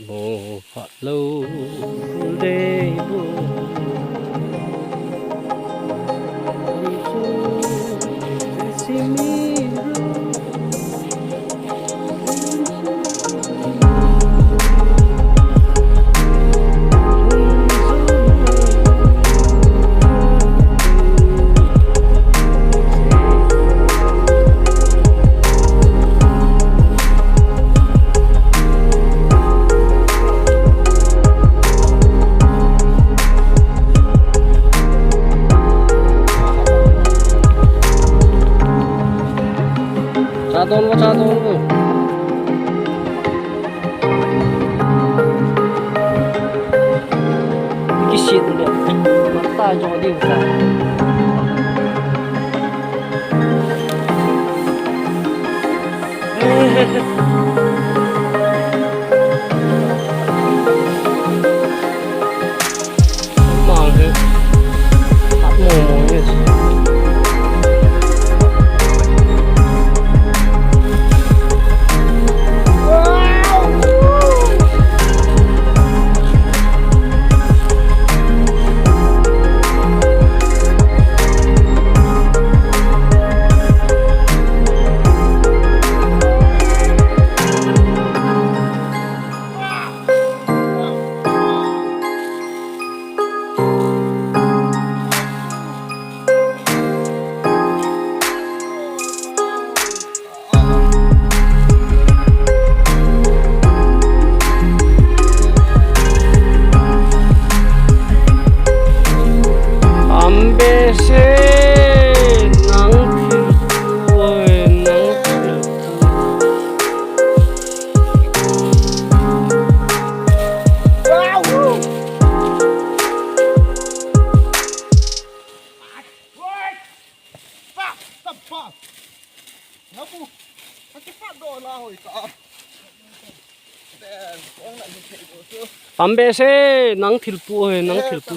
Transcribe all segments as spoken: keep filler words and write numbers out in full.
Mo phat lou dei bu. Cha don vo, cha don vo. Kisit le. Mata jo ding sa. Ambe se nang thil pu, nang thil pu. Ambe se nang thil pu he, nang thil pu.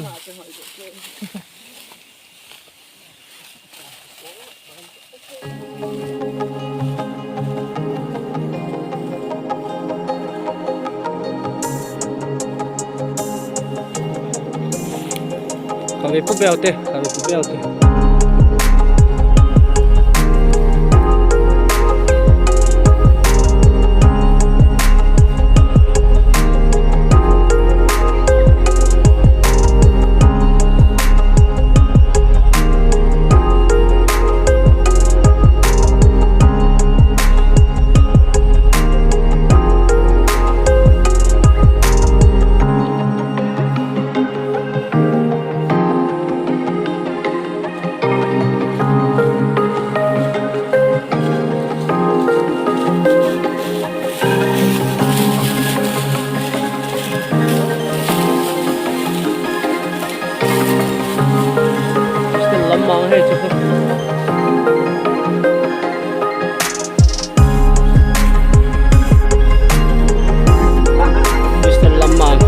Kave pu bel te, kave pu bel te. Hostel lam mang he chu. Hostel lam mang.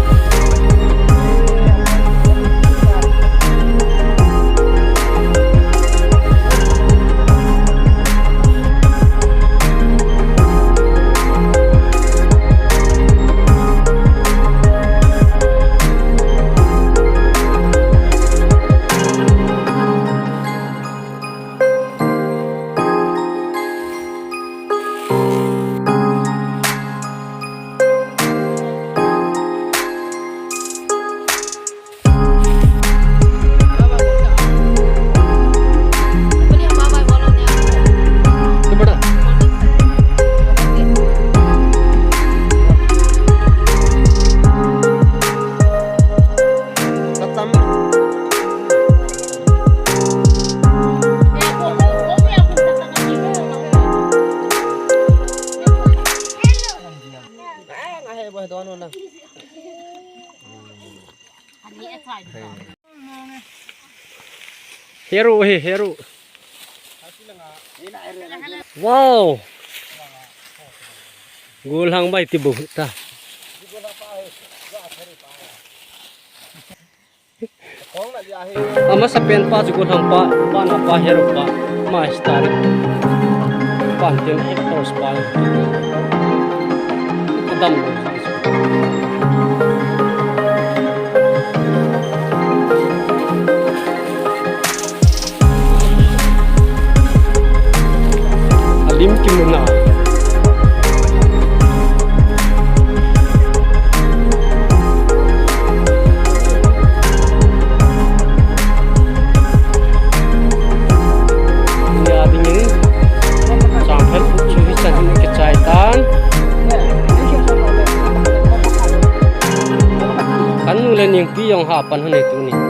Heru hi, heru. Wow. Gollhang bai ti bu ta. Amasapen pa chu gollhang pa, pa na pa heru pa, ama star. Pan tin actors pa. Kadam. Alim kimu na. Nia dingin, changphel chu hichan hin kichai tan. Kanu le Ningpi jong ha pan hon e tuni.